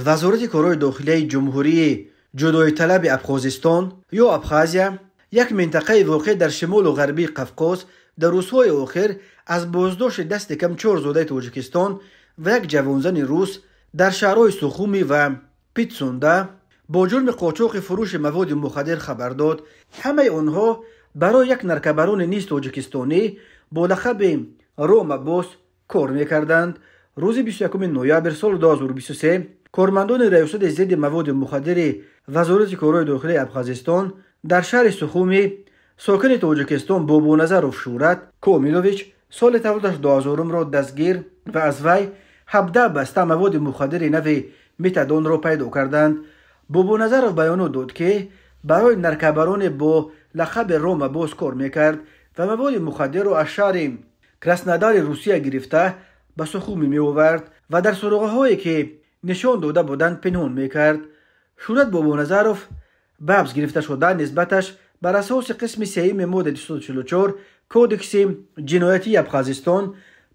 Вазорати корҳои дохилияи Ҷумҳурии ҷудоиталаби Абхозистон ё Абхазия, як минтақаи воқеъ дар шимолу ғарбии Қавқоз, дар рӯзҳои охир аз боздошти дасти кам чор зодаи Тоҷикистон ва як ҷавонзани рус дар шаҳрҳои Сухуми ва Питсунда бо ҷурми қочоқи фурӯши маводи мухаддир хабар дод. Ҳамаи онҳо барои як наркобарони низ тоҷикистонӣ бо лақаби Рома Босс кор мекарданд. Рӯзи 21 ноябр соли 2023 кормандони Раёсати зидди маводи мухаддири Вазорати корҳои дохилии Абхазистон дар шаҳри Сухуми сокини Тоҷикистон Бобоназаров Шӯрат Комилович, соли таваллудаш 2000-ро дастгир ва аз вай 17 баста маводи мухаддири нави метадонро пайдо карданд. Бобоназаров баёнот дод, ки барои наркобароне бо лақаби Рома Босс кор мекард ва маводи мухаддирро аз шаҳри Краснодари Русия гирифта ба Сухуми меовард ва дар суроғаҳое, ки нишон дода буданд, пинҳон мекард. Шӯрат Бобоназаров ба ҳабс гирифта шуда, нисбаташ бар асоси қисми сеюми моддаи 244 Кодекси ҷиноятии Абхазистон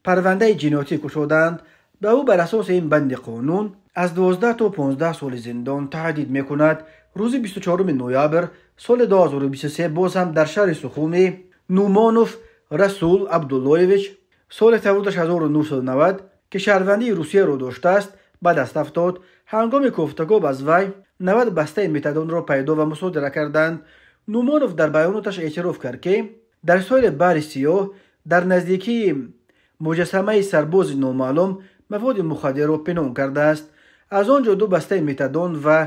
парвандаи ҷиноятӣ кушоданд. Ба ӯ бар асоси ин банди қонун аз 12 то 15 соли зиндон таҳдид мекунад. Рӯзи 24 ноябр соли 2023 боз ҳам дар шаҳри Сухуми Нумонов Расул Абдуллоевич, соли таваллудаш 1990, ки шаҳрвандии Русияро доштааст, ба даст афтод. Ҳангоми кофтукоб аз вай 90 бастаи метадонро пайдо ва мусодира карданд. Нумонов дар баёноташ эътироф кард, ки дар соҳили Баҳри Сиёҳ дар наздикии муҷассамаи сарбози номаълум маводи мухаддирро пинҳон кардааст. Аз он ҷо ду бастаи метадон ва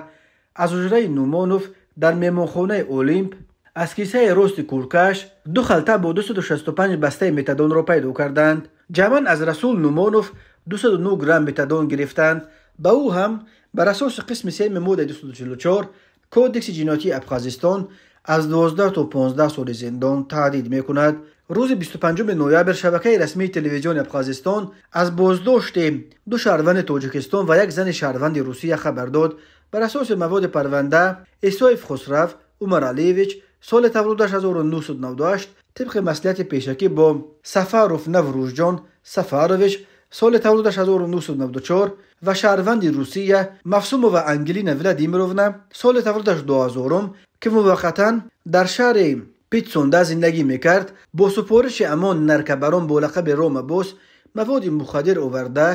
аз ҳуҷраи Нумонов дар меҳмонхонаи Олимп аз кисаи рости куркаш ду халта бо 265 бастаи метадонро пайдо карданд. Ҷамъан аз Расул Нумонов 209 грамм метадон гирифтанд. Ба ӯ ҳам бар асоси қисми сеюми моддаи 244 Кодекси ҷиноятии Абхазистон аз 12 то 15 соли зиндон таҳдид мекунад. Рӯзи 25 ноябр шабакаи расмии телевизиони Абхазистон аз боздошти ду шаҳрванди Тоҷикистон ва як зани шаҳрванди Русия хабар дод. Бар асоси маводи парванда, Исоев Хусрав Умаралиевич, соли таваллудаш 1998, тибқи маслиҳати пешакӣ бо Сафаров Наврӯзҷон Сафарович, соли таваллудаш 1994, ва шаҳрванди Русия Мавсумова Ангелина Владимировна, соли таваллудаш 2000, ки муваққатан дар шаҳри Питсунда зиндагӣ мекард, бо супориши амон наркобарон бо лақаби Рома Босс маводи мухаддир оварда,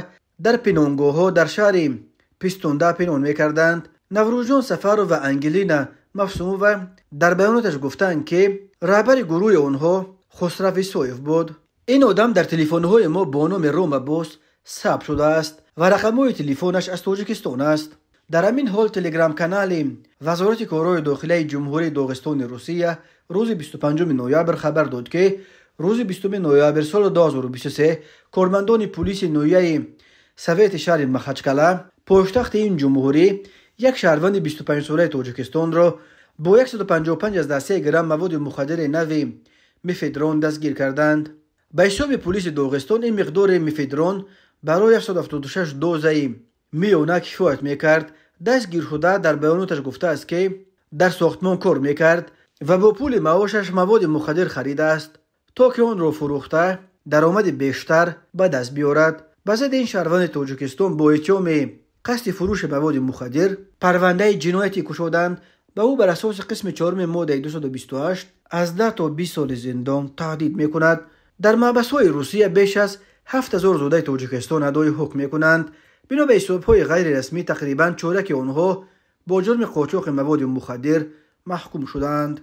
дар пинҳонгоҳҳо дар шаҳри Пистунда пинҳон мекарданд. Наврӯзҷон Сафаров ва Ангелина Мавсумова дар баёноташ гуфтанд, ки раҳбари гурӯҳи онҳо Хусрав Исоев буд. Ин одам дар телефонҳои мо бо номи Рома Босс сабт шудааст ва рақамҳои телефонаш аз Тоҷикистон аст. Дар ҳамин ҳол телеграм-канали Вазорати корҳои дохилияи Ҷумҳурии Доғистони Русия рӯзи 25 ноябр хабар дод, ки рӯзи 20 ноябр соли 2023 кормандони пулиси ноҳияи Совети шаҳри Махачкала, пойтахти ин ҷумҳурӣ, як шаҳрванди 25-солаи Тоҷикистонро бо 155,3 грамм маводи мухаддири нави мефедрон дастгир карданд. Ба ҳисоби пулиси Доғистон, ин миқдори мефедрон барои 176 дозаи миёна кифоят мекард. Дастгиршуда дар баёноташ гуфтааст, ки дар сохтмон кор мекард ва бо пули маошаш маводи мухаддир харидааст, то ки онро фурӯхта даромади бештар ба даст биёрад. Ба зидди ин шаҳрванди Тоҷикистон бо иттиҳоми қасди фурӯши маводи мухаддир парвандаи ҷиноятӣ кушоданд. Ба ӯ бар асоси қисми чоруми моддаи 228 аз 10 то 20 соли зиндон таҳдид мекунад. Дар маҳбасҳои Русия беш аз 7000 зодаи Тоҷикистон адои ҳукм мекунанд. Бино ба ҳисобҳои ғайрирасмӣ, тақрибан чораки онҳо бо ҷурми қочоқи маводи мухаддир маҳкум шудаанд.